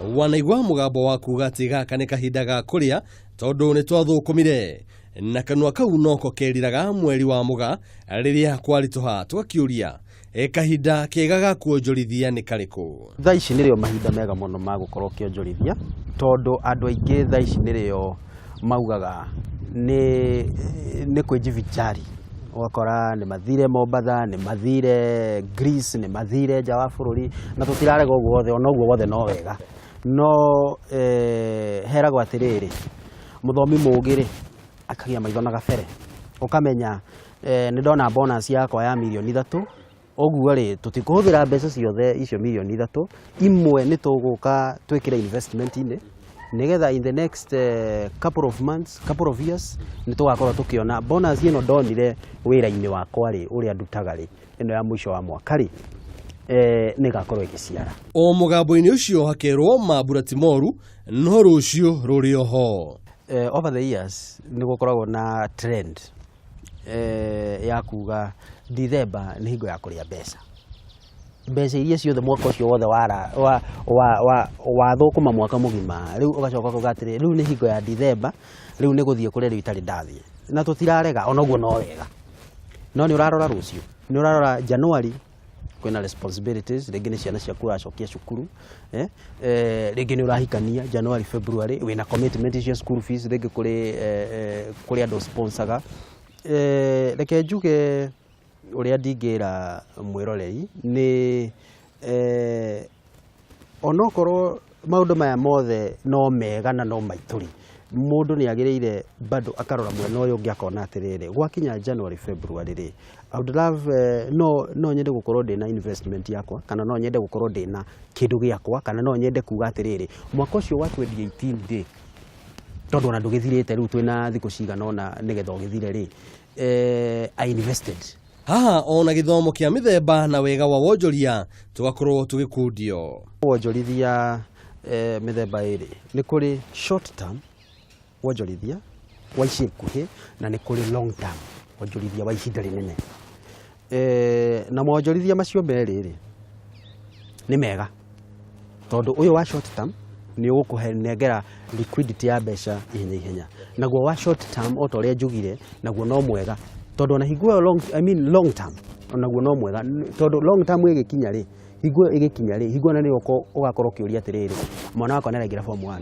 Wanaigua mũgambo wa kuga atĩ gaka nĩ kahinda ga kũrĩa tondũ nĩ twathũkũmire na kanua kau noko keriraga mweri wa Mũgaa rĩrĩa kwaritũha. Tũgakĩũria, e, kahinda kega ga kuonjorithia nĩ karĩkũ? Thaa ici nĩrĩo mahinda mega mũno ma gũkorwo ũkĩonjorithia, tondũ andũ aingĩ thaa ici nĩrĩo maugaga nĩ kwĩjivinjari. Ũgakora nĩ mathire Mombatha, nĩ mathire Greece, nĩ mathire nja wa bũrũri, na tũtirarega ũguo wothe, ona ũguo wothe no wega. No heragwo atĩrĩrĩ, mũthomi mũgĩ rĩ, akagia maitho na gabere, ũkamenya nĩ ndona bonus yakwa ya mirioni 3, ũguo rĩ, tũtikũhũthĩra mbeca ciothe icio mirioni 3, imwe nĩ tũgũka twĩkĩre investment-inĩ, nĩgetha in the next couple of months, couple of years, nĩ tũgakorwo tũkĩona bonus ĩno ndonire wĩra-inĩ wakwa rĩ, ũrĩa ndutaga rĩ, ĩno ya mũico wa mwaka rĩ, nĩ ĩgakorwo ĩgĩciara. O mũgambo-inĩ ũcio hakerwo mambura ti moru no rũciũ rũrĩ oho. Over the years nĩ gũkoragwo na trend ya kuga Dithemba nĩ hingo ya kũrĩa mbeca. Mbeca iria ciothe mwaka ũcio wothe wathũkũma mwaka mũgima, rĩu ũgacoka ũkauga atĩrĩrĩ, rĩu nĩ hingo ya Dithemba, rĩu nĩ gũthiĩ kũrĩa rĩu itarĩ ndathiĩ. Na tũtirarega ona ũguo no wega, no nĩ ũrarora rũciũ, nĩ ũrarora January kwĩna responsibilities, rĩngĩ nĩ ciana ciaku ũracokia cukuru, rĩngĩ nĩ ũrahikania January, February, wĩna commitment cia school fees, rĩngĩ kũrĩ andũ sponsoraga. Reke njuge ũrĩa ndingĩra mwĩroreri nĩ onokorwo maũndũ maya mothe no mega na no maitũ rĩ, mũndũ nĩ agĩrĩire bado akarora mwena ũyũ ũngĩ akona atĩrĩrĩ, gwakinya January, February rĩ, I would love, no nyende gũkorwo ndĩna investment yakwa, kana no nyende gũkorwo ndĩna kĩndũ gĩakwa, kana no nyende kuga atĩrĩrĩ, mwaka ũcio wa 2018 rĩ, tondũ ona ndũgĩthirĩte rĩu twĩna thikũ cigana ũna nĩgetha ũgĩthire rĩ, I invested. Haha ona gĩthomo kĩa mĩthemba na wega wa wonjoria tũgakorwo tũgĩkundio. Wonjorithia mĩthemba ĩrĩ, nĩ kũrĩ short term wonjorithia wa ica ikuhĩ na nĩ kũrĩ long term wonjorithia wa ihinda rĩnene. Na monjorithia macio merĩ rĩ, nĩ mega tondũ ũyũ wa short term nĩ ũgũkũnengera liquidity ya mbeca ihenya ihenya, naguo wa short term o ta ũrĩa njugire naguo no mwega tondũ ona hingo ĩyo long, I mean long term onaguo no mwega tondũ long term ĩgĩkinya rĩ, hingo ĩyo ĩgĩkinya rĩ, hingo ĩyo nĩyo ũgakorwo ũkĩũria atĩrĩrĩ, mwana wakwa nĩ araingĩra form 1,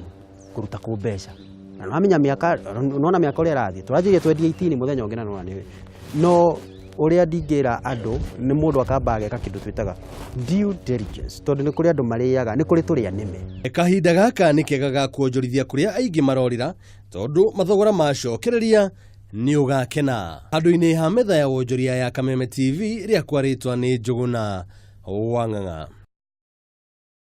ngũruta kũ mbeca? Na nĩwamenya mĩaka, nĩwona mĩaka ũrĩa ĩrathiĩ, tũranjirie 2018 mũthenya ũngĩ na nĩwona nĩ no ũrĩa ndingĩra andũ nĩ mũndũ akamba ageka kĩndũ twĩtaga due diligence, tondũ nĩ kũrĩ andũ marĩaga, nĩ kũrĩ tũrĩa nĩme. Kahinda gaka nĩ kega ga kuonjorithia kũrĩa aingĩ marorĩra tondũ mathogora macokereria nĩ ũgakena. Handũ-inĩ ha metha ya wonjoria ya Kameme TV rĩakwa rĩtwa nĩ Njũgũna Wang'ang'a.